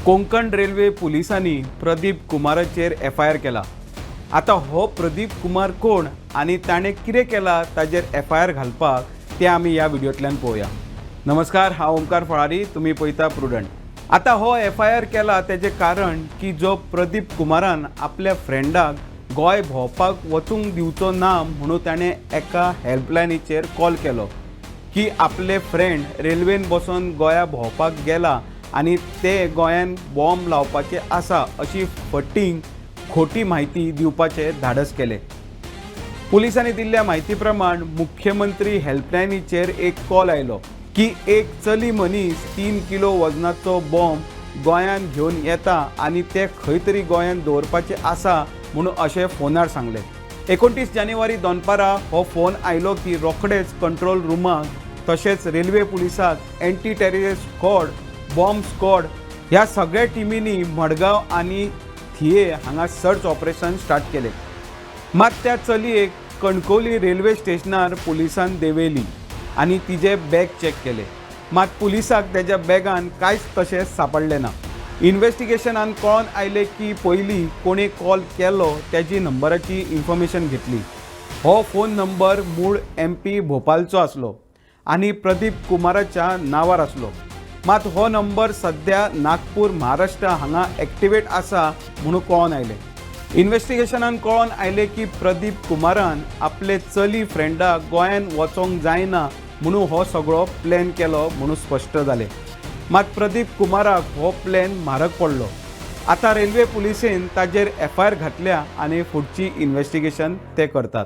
Konkan railway पुलिसांनी Pradeep कुमाराचेर FIR केला. आतां हो प्रदीप कुमार कोण आनी ताणें कितें केलां ताजेर एफआयआर घालपाक तें आमी ह्या व्हिडियोंतल्यान पळोवया. नमस्कार, हांव ओमकार फळारी, तुमी पळयता प्रुडंट. आतां हो एफआयआर केला तेजें कारण की जो प्रदीप कुमारान आपल्या फ्रेंडाक गोंय भोंवपाक वचूंक दिवचो ना म्हणून ताणें एका हेल्पलायनीचेर कॉल केलो की आपले फ्रेंड रेल्वेन बसून गोंया भोंवपाक गेला आनी ते गोंयान बॉम्ब लावपाचे आसा अशी फटींग खोटी म्हायती दिवपाचें धाडस केलें. पुलिसांनी दिल्ल्या म्हायती प्रमाण मुख्यमंत्री हेल्पलायनीचेर एक कॉल आयलो की एक चली मनीस 3 किलो वजनाचो बॉम्ब गोंयान घेवन येता आनी ते खंय तरी गोंयान दवरपाचे आसा म्हणून अशें फोनार सांगलें. 29 जानेवारी दनपारां हो फोन आयलो की रोखडेच कंट्रोल रुमाक तशेंच railway पुलिसाक anti terrorist squad, bomb squad ह्या सगळ्या टिमींनी मडगांव आनी थिये हांगा सर्च ऑपरेशन स्टार्ट केलें. मात त्या चलयेक कणकवली रेल्वे स्टेशनार पुलिसान देंवयली आनी तिजें बॅग चॅक केलें. मात पुलिसाक तेज्या बॅगान कांयच तशें सांपडलें ना. इन्वेस्टिगेशनान कळोन आयलें की पयलीं कोणें कॉल केलो तेजी नंबराची इन्फॉर्मेशन घेतली. हो फोन नंबर मूळ एमपी भोपालचो आसलो आनी प्रदीप कुमाराच्या नांवार आसलो. मात हो नंबर सद्या नागपूर महाराष्ट्र हांगा एक्टिवेट आसा म्हणून कळोन आयलें. इन्वेस्टिगेशनान कळोन आयलें की प्रदीप कुमारान आपले चली फ्रेंडाक गोंयान वचोंक जायना म्हणून हो सगळो प्लॅन केलो म्हणून स्पश्ट जालें. मात प्रदीप कुमाराक हो प्लॅन म्हारग पडलो. आतां रेल्वे पुलिसेन ताजेर एफआयआर घातल्या आनी फुडची इन्वेस्टिगेशन ते करतात.